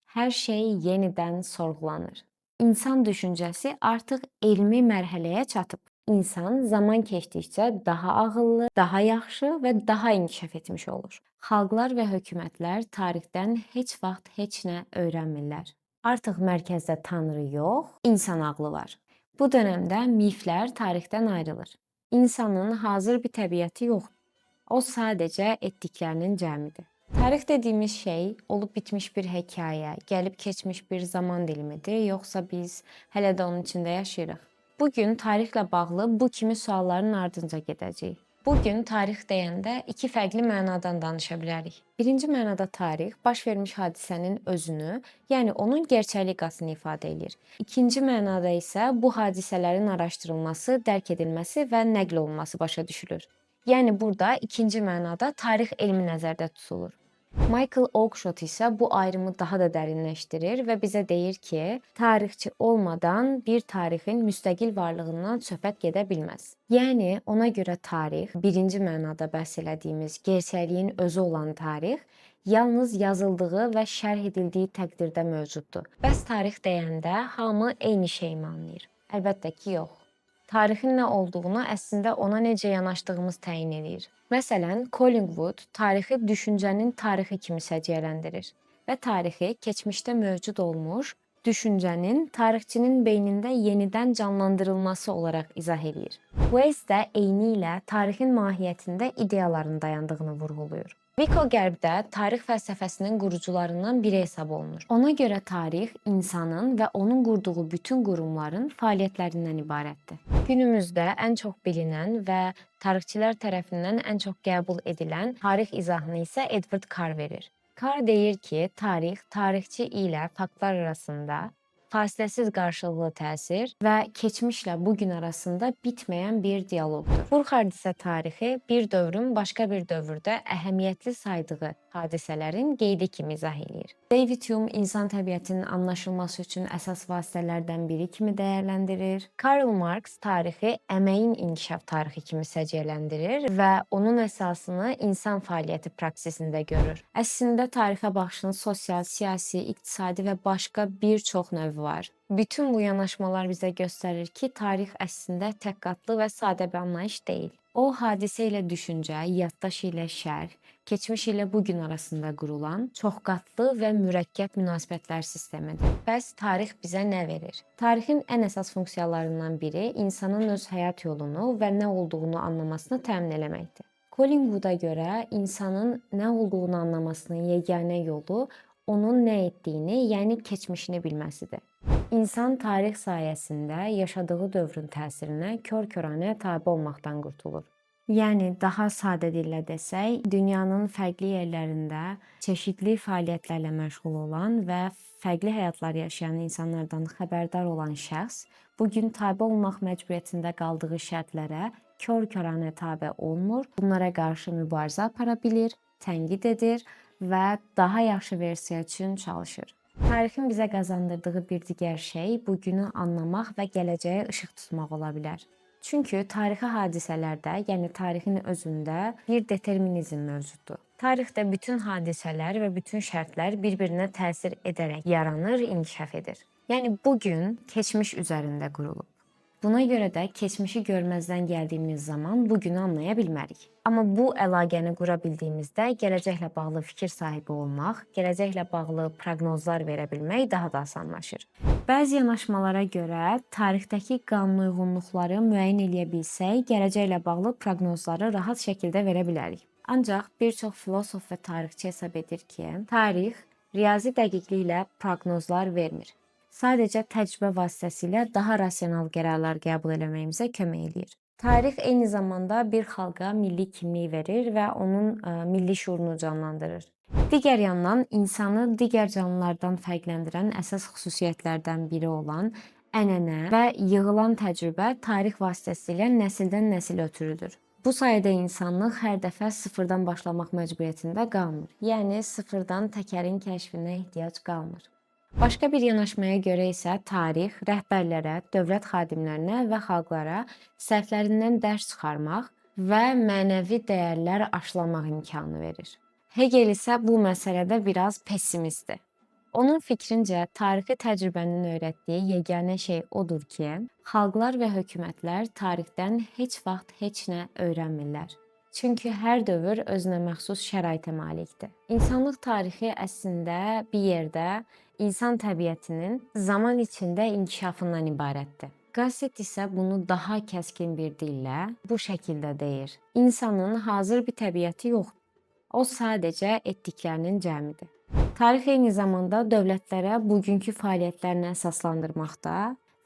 Hər şey yenidən sorğulanır. İnsan düşüncəsi artıq elmi mərhələyə çatıb. İnsan zaman keçdikcə daha ağıllı, daha yaxşı və daha inkişaf etmiş olur. Xalqlar və hökumətlər tarixdən heç vaxt heç nə öyrənmirlər. Artıq mərkəzdə tanrı yox, insan ağlı var. Bu dövrdə miflər tarixdən ayrılır. İnsanın hazır bir təbiəti yoxdur. O sadəcə etdiklərinin cəmidir. Tarix dediyimiz şey olub bitmiş bir hekayə, gəlib keçmiş bir zaman dilimidir, yoxsa biz hələ də onun içində yaşayırıq? Bu gün tarixlə bağlı bu kimi sualların ardınca gedəcəyik. Bu gün tarix deyəndə iki fərqli mənadan danışa bilərik. Birinci mənada tarix baş vermiş hadisənin özünü, yəni onun gerçəklik qatını ifadə eləyir. İkinci mənada isə bu hadisələrin araşdırılması, dərk edilməsi və nəql olunması başa düşülür. Yəni burada ikinci mənada tarix elmi nəzərdə tutulur. Michael Oakeshott isə bu ayrımı daha da dərinləşdirir və bizə deyir ki, tarixçi olmadan bir tarixin müstəqil varlığından söhbət gedə bilməz. Yəni ona görə tarix, birinci mənada bəhs elədiyimiz gerçəkliyin özü olan tarix, yalnız yazıldığı və şərh edildiyi təqdirdə mövcuddur. Bəs tarix deyəndə hamı eyni şeyi mi anlayır? Əlbəttə ki, yox. Tarixin nə olduğunu əslində ona necə yanaşdığımız təyin eləyir. Məsələn, Collingwood tarixi düşüncənin tarixi kimi səciyyələndirir və tarixi keçmişdə mövcud olmuş düşüncənin tarixçinin beynində yenidən canlandırılması olaraq izah eləyir. Wells də eynilə tarixin mahiyyətində ideyaların dayandığını vurğulayır. Vico Qərbdə tarix fəlsəfəsinin qurucularından biri hesab olunur. Ona görə tarix insanın və onun qurduğu bütün qurumların fəaliyyətlərindən ibarətdir. Günümüzdə ən çox bilinən və tarixçilər tərəfindən ən çox qəbul edilən tarix izahını isə Edward Carr verir. Carr deyir ki, tarix tarixçi ilə faktlar arasında fasiləsiz qarşılıqlı təsir və keçmişlə bu gün arasında bitməyən bir dialoqdur. Burkhard isə tarixi bir dövrün başqa bir dövrdə əhəmiyyətli saydığı hadisələrin qeydi kimi izah eləyir. David Hume insan təbiətinin anlaşılması üçün əsas vasitələrdən biri kimi dəyərləndirir. Karl Marx tarixi əməyin inkişaf tarixi kimi səciyyələndirir və onun əsasını insan fəaliyyəti praksisində görür. Əslində tarixə baxışın sosial, siyasi, iqtisadi və başqa bir çox növü var. Bütün bu yanaşmalar bizə göstərir ki, tarix əslində tək qatlı və sadə bir anlayış deyil. O, hadisə ilə düşüncə, yaddaş ilə şərh, keçmiş ilə bu gün arasında qurulan çoxqatlı və mürəkkəb münasibətlər sistemidir. Bəs tarix bizə nə verir? Tarixin ən əsas funksiyalarından biri insanın öz həyat yolunu və nə olduğunu anlamasını təmin eləməkdir. Collingwooda görə insanın nə olduğunu anlamasının yeganə yolu onun nə etdiyini, yəni keçmişini bilməsidir. İnsan tarix sayəsində yaşadığı dövrün təsirinə kör-köranə tabe olmaqdan qurtulur. Yəni daha sadə dillə desək, dünyanın fərqli yerlərində çeşidli fəaliyyətlərlə məşğul olan və fərqli həyatlar yaşayan insanlardan xəbərdar olan şəxs bu gün tabe olmaq məcburiyyətində qaldığı şərtlərə kör-köranə tabe olmur, bunlara qarşı mübarizə apara bilir, tənqid edir və daha yaxşı versiya üçün çalışır. Tarixin bizə qazandırdığı bir digər şey bu günü anlamaq və gələcəyə işıq tutmaq ola bilər. Çünki tarixi hadisələrdə, yəni tarixin özündə bir determinizm mövcuddur. Tarixdə bütün hadisələr və bütün şərtlər bir-birinə təsir edərək yaranır, inkişaf edir. Yəni bu gün keçmiş üzərində qurulub. Buna görə də keçmişi görməzdən gəldiyimiz zaman bu günü anlaya bilmərik. Amma bu əlaqəni qura bildiyimizdə gələcəklə bağlı fikir sahibi olmaq, gələcəklə bağlı proqnozlar verə bilmək daha da asanlaşır. Bəzi yanaşmalara görə tarixdəki qanunauyğunluqları müəyyən eləyə bilsək, gələcəklə bağlı proqnozları rahat şəkildə verə bilərik. Ancaq bir çox filosof və tarixçi hesab edir ki, tarix riyazi dəqiqliklə proqnozlar vermir. Sadəcə təcrübə vasitəsilə daha rasional qərarlar qəbul eləməyimizə kömək eləyir. Tarix eyni zamanda bir xalqa milli kimlik verir və onun milli şüurunu canlandırır. Digər yandan insanı digər canlılardan fərqləndirən əsas xüsusiyyətlərdən biri olan ənənə və yığılan təcrübə tarix vasitəsilə nəsildən nəsilə ötürülür. Bu sayədə insanlıq hər dəfə sıfırdan başlamaq məcburiyyətində qalmır. Yəni sıfırdan təkərin kəşfinə ehtiyac qalmır. Başqa bir yanaşmaya görə isə tarix rəhbərlərə, dövlət xadimlərinə və xalqlara səhvlərindən dərs çıxarmaq və mənəvi dəyərlər aşılamaq imkanı verir. Hegel isə bu məsələdə biraz pessimistdir. Onun fikrincə, tarixi təcrübənin öyrətdiyi yeganə şey odur ki, xalqlar və hökumətlər tarixdən heç vaxt heç nə öyrənmirlər. Çünki hər dövr özünə məxsus şəraitə malikdir. İnsanlıq tarixi əslində bir yerdə insan təbiətinin zaman içində inkişafından ibarətdir. Gasset isə bunu daha kəskin bir dillə bu şəkildə deyir. İnsanın hazır bir təbiəti yoxdur. O sadəcə etdiklərinin cəmidir. Tarix eyni zamanda dövlətlərə bugünkü fəaliyyətlərini əsaslandırmaqda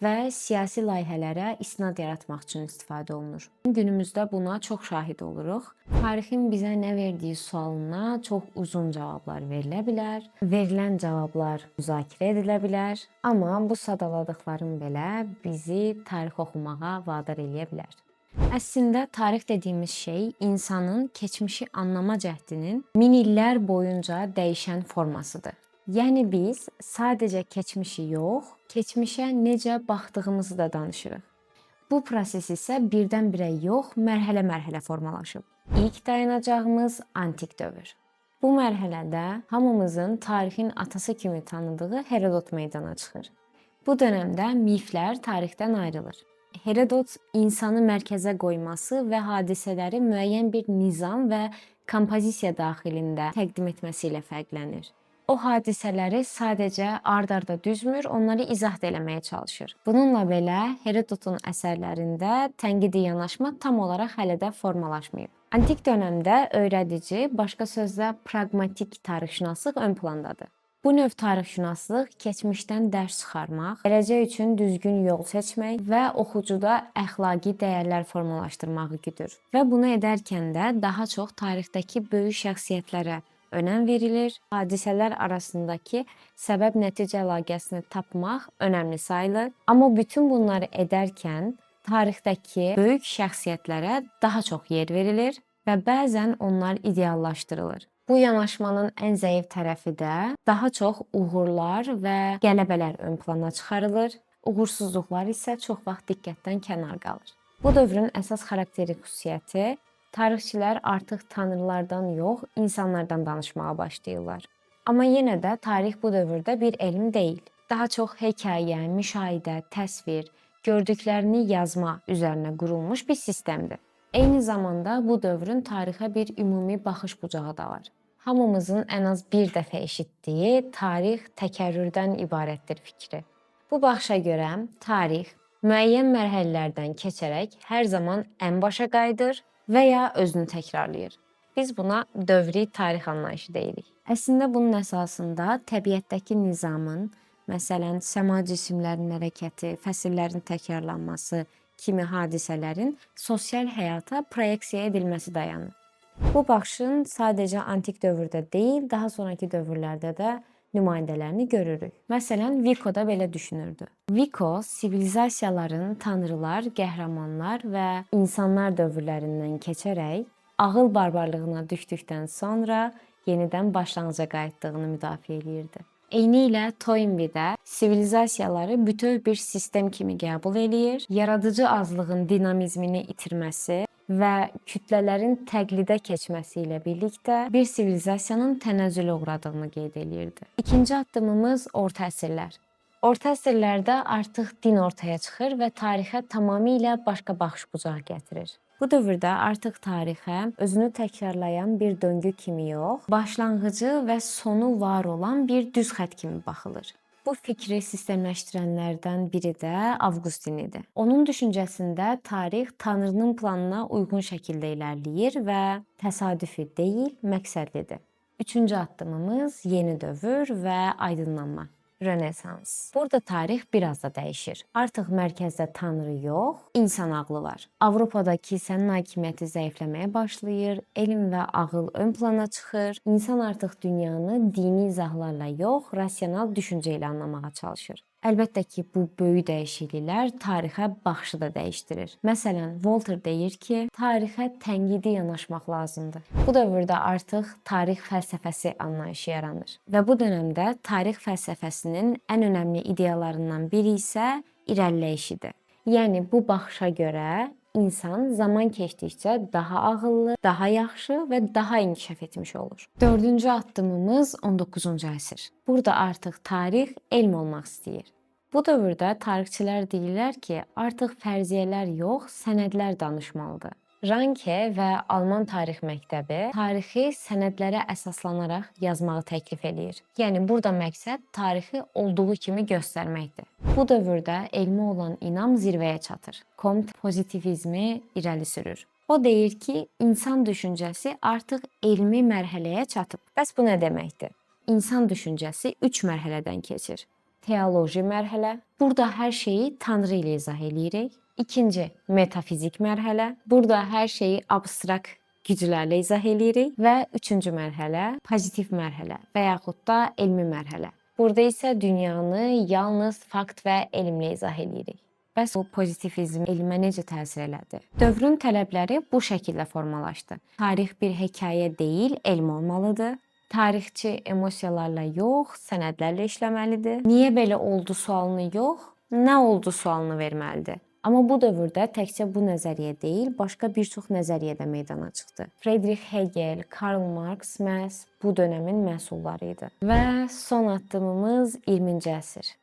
və siyasi layihələrə isnad yaratmaq üçün istifadə olunur. Günümüzdə buna çox şahid oluruq. Tarixin bizə nə verdiyi sualına çox uzun cavablar verilə bilər. Verilən cavablar müzakirə edilə bilər, amma bu sadaladıqlarım belə bizi tarix oxumağa vadar eləyə bilər. Əslində tarix dediyimiz şey insanın keçmişi anlama cəhdinin min illər boyunca dəyişən formasıdır. Yəni biz sadəcə keçmişi yox, keçmişə necə baxdığımızı da danışırıq. Bu proses isə birdən-birə yox, mərhələ-mərhələ formalaşıb. İlk dayanacağımız antik dövr. Bu mərhələdə hamımızın tarixin atası kimi tanıdığı Herodot meydana çıxır. Bu dönəmdə miflər tarixdən ayrılır. Herodot insanı mərkəzə qoyması və hadisələri müəyyən bir nizam və kompozisiya daxilində təqdim etməsi ilə fərqlənir. O hadisələri sadəcə ard-arda düzmür, onları izah da eləməyə çalışır. Bununla belə Herodotun əsərlərində tənqidi yanaşma tam olaraq hələ də formalaşmayıb. Antik dönəmdə öyrədici, başqa sözlə praqmatik tarixşünaslıq ön plandadır. Bu növ tarixşünaslıq keçmişdən dərs çıxarmaq, gələcək üçün düzgün yol seçmək və oxucuda əxlaqi dəyərlər formalaşdırmağı güdür. Və bunu edərkən də daha çox tarixdəki böyük şəxsiyyətlərə önəm verilir. Hadisələr arasındakı səbəb-nəticə əlaqəsini tapmaq önəmli sayılır. Amma bütün bunları edərkən tarixdəki böyük şəxsiyyətlərə daha çox yer verilir və bəzən onlar ideallaşdırılır. Bu yanaşmanın ən zəif tərəfi də daha çox uğurlar və qələbələr ön plana çıxarılır, uğursuzluqlar isə çox vaxt diqqətdən kənar qalır. Bu dövrün əsas xarakterik xüsusiyyəti tarixçilər artıq tanrılardan yox, insanlardan danışmağa başlayırlar. Amma yenə də tarix bu dövrdə bir elm deyil. Daha çox hekayə, müşahidə, təsvir, gördüklərini yazma üzərinə qurulmuş bir sistemdir. Eyni zamanda bu dövrün tarixə bir ümumi baxış bucağı da var. Hamımızın ən az bir dəfə eşitdiyi tarix təkərrürdən ibarətdir fikri. Bu baxışa görə tarix müəyyən mərhələlərdən keçərək hər zaman ən başa qayıdır və ya özünü təkrarlayır. Biz buna dövrü tarix anlayışı deyirik. Əslində bunun əsasında təbiətdəki nizamın, məsələn, səma cisimlərinin hərəkəti, fəsillərin təkrarlanması kimi hadisələrin sosial həyata proyeksiya edilməsi dayanır. Bu baxışın sadəcə antik dövrdə deyil, daha sonrakı dövrlərdə də nümayəndələrini görürük. Məsələn, Vico da belə düşünürdü. Vico sivilizasiyaların tanrılar, qəhrəmanlar və insanlar dövrlərindən keçərək ağıl barbarlığına düşdükdən sonra yenidən başlanğıca qayıtdığını müdafiə eləyirdi. Eynilə Toynbee də sivilizasiyaları bütöv bir sistem kimi qəbul eləyir, yaradıcı azlığın dinamizmini itirməsi və kütlələrin təqlidə keçməsi ilə birlikdə bir sivilizasiyanın tənəzzülə uğradığını qeyd eləyirdi. İkinci addımımız orta əsrlər. Orta əsrlərdə artıq din ortaya çıxır və tarixə tamamilə başqa baxış bucağı gətirir. Bu dövrdə artıq tarixə özünü təkrarlayan bir döngü kimi yox, başlanğıcı və sonu var olan bir düz xətt kimi baxılır. Bu fikri sistemləşdirənlərdən biri də Avqustin idi. Onun düşüncəsində tarix Tanrının planına uyğun şəkildə irəliləyir və təsadüfi deyil, məqsədlidir. Üçüncü addımımız yeni dövr və aydınlanma. Rönesans. Burada tarix biraz da dəyişir. Artıq mərkəzdə tanrı yox, insan ağlı var. Avropada kilsənin hakimiyyəti zəifləməyə başlayır, elm və ağıl ön plana çıxır. İnsan artıq dünyanı dini izahlarla yox, rasional düşüncə ilə anlamağa çalışır. Əlbəttə ki, bu böyük dəyişikliklər tarixə baxışı da dəyişdirir. Məsələn, Volter deyir ki, tarixə tənqidi yanaşmaq lazımdır. Bu dövrdə artıq tarix fəlsəfəsi anlayışı yaranır. Və bu dönəmdə tarix fəlsəfəsinin ən önəmli ideyalarından biri isə irəliləyişidir. Yəni bu baxışa görə İnsan zaman keçdikcə daha ağıllı, daha yaxşı və daha inkişaf etmiş olur. Dördüncü addımımız 19-cu əsr. Burada artıq tarix elm olmaq istəyir. Bu dövrdə tarixçilər deyirlər ki, artıq fərziyyələr yox, sənədlər danışmalıdır. Ranke və Alman tarix məktəbi tarixi sənədlərə əsaslanaraq yazmağı təklif eləyir. Yəni burada məqsəd tarixi olduğu kimi göstərməkdir. Bu dövrdə elmə olan inam zirvəyə çatır. Comte pozitivizmi irəli sürür. O deyir ki, insan düşüncəsi artıq elmi mərhələyə çatıb. Bəs bu nə deməkdir? İnsan düşüncəsi 3 mərhələdən keçir. Teoloji mərhələ. Burada hər şeyi Tanrı ilə izah eləyirik. İkinci, metafizik mərhələ. Burada hər şeyi abstrakt güclərlə izah eləyirik və üçüncü mərhələ, pozitiv mərhələ və yaxud da elmi mərhələ. Burada isə dünyanı yalnız fakt və elmlə izah eləyirik. Bəs bu pozitivizm elmə necə təsir elədi? Dövrün tələbləri bu şəkildə formalaşdı. Tarix bir hekayə deyil, elm olmalıdır. Tarixçi emosiyalarla yox, sənədlərlə işləməlidir. Niyə belə oldu sualını yox, nə oldu sualını verməlidir. Amma bu dövrdə təkcə bu nəzəriyyə deyil, başqa bir çox nəzəriyyə də meydana çıxdı. Friedrich Hegel, Karl Marx məhz bu dönəmin məhsulları idi. Və son addımımız 20-ci əsr.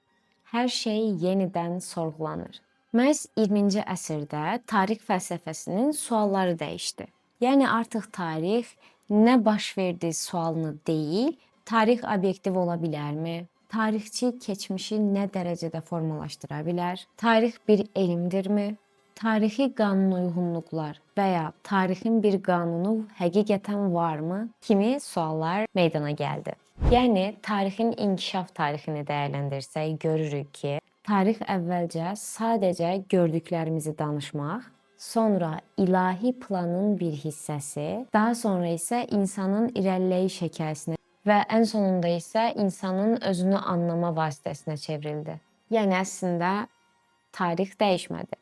Hər şey yenidən sorğulanır. Məhz 20-ci əsrdə tarix fəlsəfəsinin sualları dəyişdi. Yəni artıq tarix nə baş verdi sualını deyil, tarix obyektiv ola bilərmi? Tarixçi keçmişi nə dərəcədə formalaşdıra bilər? Tarix bir elmdirmi? Tarixi qanunuyğunluqlar və ya tarixin bir qanunu həqiqətən varmı? Kimi suallar meydana gəldi. Yəni tarixin inkişaf tarixini dəyərləndirsək görürük ki, tarix əvvəlcə sadəcə gördüklərimizi danışmaq, sonra ilahi planın bir hissəsi, daha sonra isə insanın irəliləyiş hekayəsinə və ən sonunda isə insanın özünü anlama vasitəsinə çevrildi. Yəni əslində tarix dəyişmədi.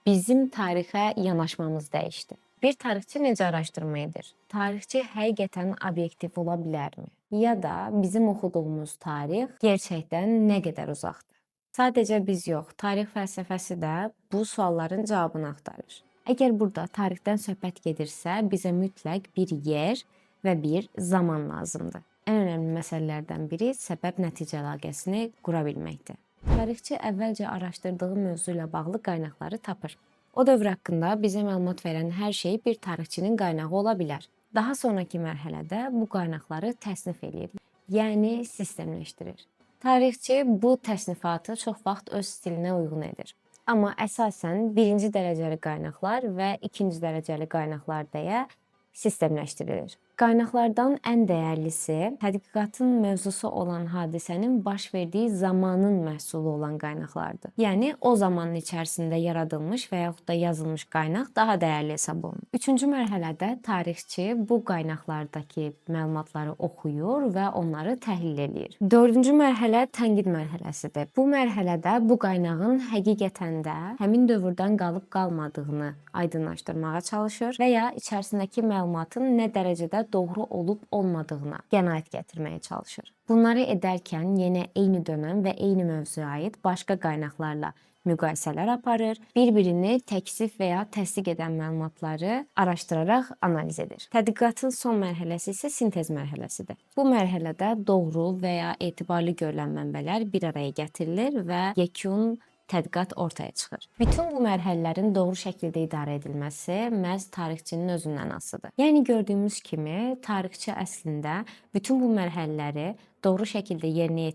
Bizim tarixə yanaşmamız dəyişdi. Bir tarixçi necə araşdırma edir? Tarixçi həqiqətən obyektiv ola bilərmi? Ya da bizim oxuduğumuz tarix gerçəkdən nə qədər uzaqdır? Sadəcə biz yox, tarix fəlsəfəsi də bu sualların cavabını axtarır. Əgər burada tarixdən söhbət gedirsə, bizə mütləq bir yer və bir zaman lazımdır. Ən önəmli məsələlərdən biri səbəb-nəticə əlaqəsini qura bilməkdir. Tarixçi əvvəlcə araşdırdığı mövzu ilə bağlı qaynaqları tapır. O dövr haqqında bizə məlumat verən hər şey bir tarixçinin qaynağı ola bilər. Daha sonrakı mərhələdə bu qaynaqları təsnif eləyir, yəni sistemləşdirir. Tarixçi bu təsnifatı çox vaxt öz stilinə uyğun edir. Amma əsasən birinci dərəcəli qaynaqlar və ikinci dərəcəli qaynaqlar deyə sistemləşdirilir. Qaynaqlardan ən dəyərlisi tədqiqatın mövzusu olan hadisənin baş verdiyi zamanın məhsulu olan qaynaqlardır. Yəni o zamanın içərisində yaradılmış və yaxud da yazılmış qaynaq daha dəyərli hesab olunur. Üçüncü mərhələdə tarixçi bu qaynaqlardakı məlumatları oxuyur və onları təhlil eləyir. Dördüncü mərhələ tənqid mərhələsidir. Bu mərhələdə bu qaynağın həqiqətən də həmin dövrdən qalıb qalmadığını aydınlaşdırmağa çalışır və ya içərisindəki məlumatın nə dərəcədə doğru olub olmadığına qənaət gətirməyə çalışır. Bunları edərkən yenə eyni dönəm və eyni mövzuya aid başqa qaynaqlarla müqayisələr aparır, bir-birini təksif və ya təsdiq edən məlumatları araşdıraraq analiz edir. Tədqiqatın son mərhələsi isə sintez mərhələsidir. Bu mərhələdə doğru və ya etibarlı görülən mənbələr bir araya gətirilir və yekun tədqiqat ortaya çıxır. Bütün bu mərhələlərin doğru şəkildə idarə edilməsi məhz tarixçinin özündən asılıdır. Yəni gördüyümüz kimi tarixçi əslində bütün bu mərhələləri doğru şəkildə yerinə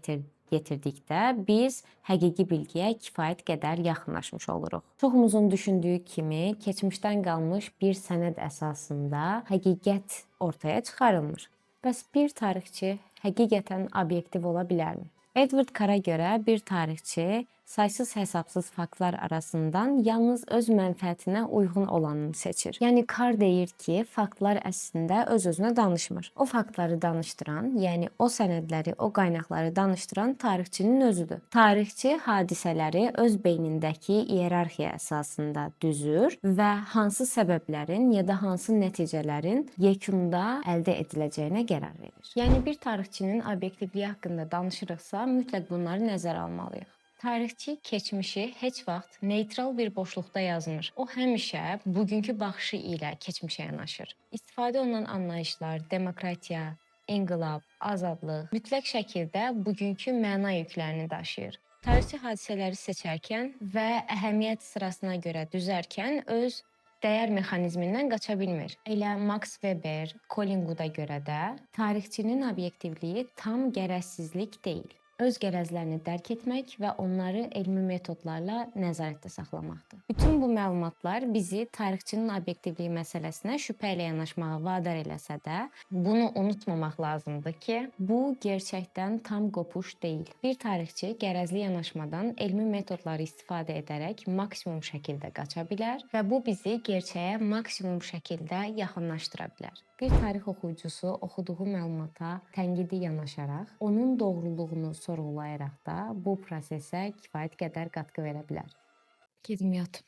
yetirdikdə biz həqiqi bilgiyə kifayət qədər yaxınlaşmış oluruq. Çoxumuzun düşündüyü kimi keçmişdən qalmış bir sənəd əsasında həqiqət ortaya çıxarılmır. Bəs bir tarixçi həqiqətən obyektiv ola bilərmi? Edward Carra görə bir tarixçi saysız hesabsız faktlar arasından yalnız öz mənfəətinə uyğun olanını seçir. Yəni Carr deyir ki, faktlar əslində öz-özünə danışmır. O faktları danışdıran, yəni o sənədləri, o qaynaqları danışdıran tarixçinin özüdür. Tarixçi hadisələri öz beynindəki iyerarxiya əsasında düzür və hansı səbəblərin ya da hansı nəticələrin yekunda əldə ediləcəyinə qərar verir. Yəni bir tarixçinin obyektivliyi haqqında danışırıqsa, mütləq bunları nəzərə almalıyıq. Tarixçi keçmişi heç vaxt neytral bir boşluqda yazmır. O həmişə bugünkü baxışı ilə keçmişə yanaşır. İstifadə olunan anlayışlar, demokratiya, inqilab, azadlıq mütləq şəkildə bugünkü məna yüklərini daşıyır. Tarixçi hadisələri seçərkən və əhəmiyyət sırasına görə düzərkən öz dəyər mexanizmindən qaça bilmir. Elə Max Weber, Collingwood-a görə də tarixçinin obyektivliyi tam qərəzsizlik deyil. Öz qərəzlərini dərk etmək və onları elmi metodlarla nəzarətdə saxlamaqdır. Bütün bu məlumatlar bizi tarixçinin obyektivliyi məsələsinə şübhə ilə yanaşmağa vadar eləsə də, bunu unutmamaq lazımdır ki, bu gerçəkdən tam qopuş deyil. Bir tarixçi qərəzli yanaşmadan elmi metodları istifadə edərək maksimum şəkildə qaça bilər və bu bizi gerçəyə maksimum şəkildə yaxınlaşdıra bilər. Bir tarix oxuyucusu oxuduğu məlumata tənqidi yanaşaraq, onun doğruluğunu sorğulayaraq da bu prosesə kifayət qədər qatqı verə bilər. Gedim yatım.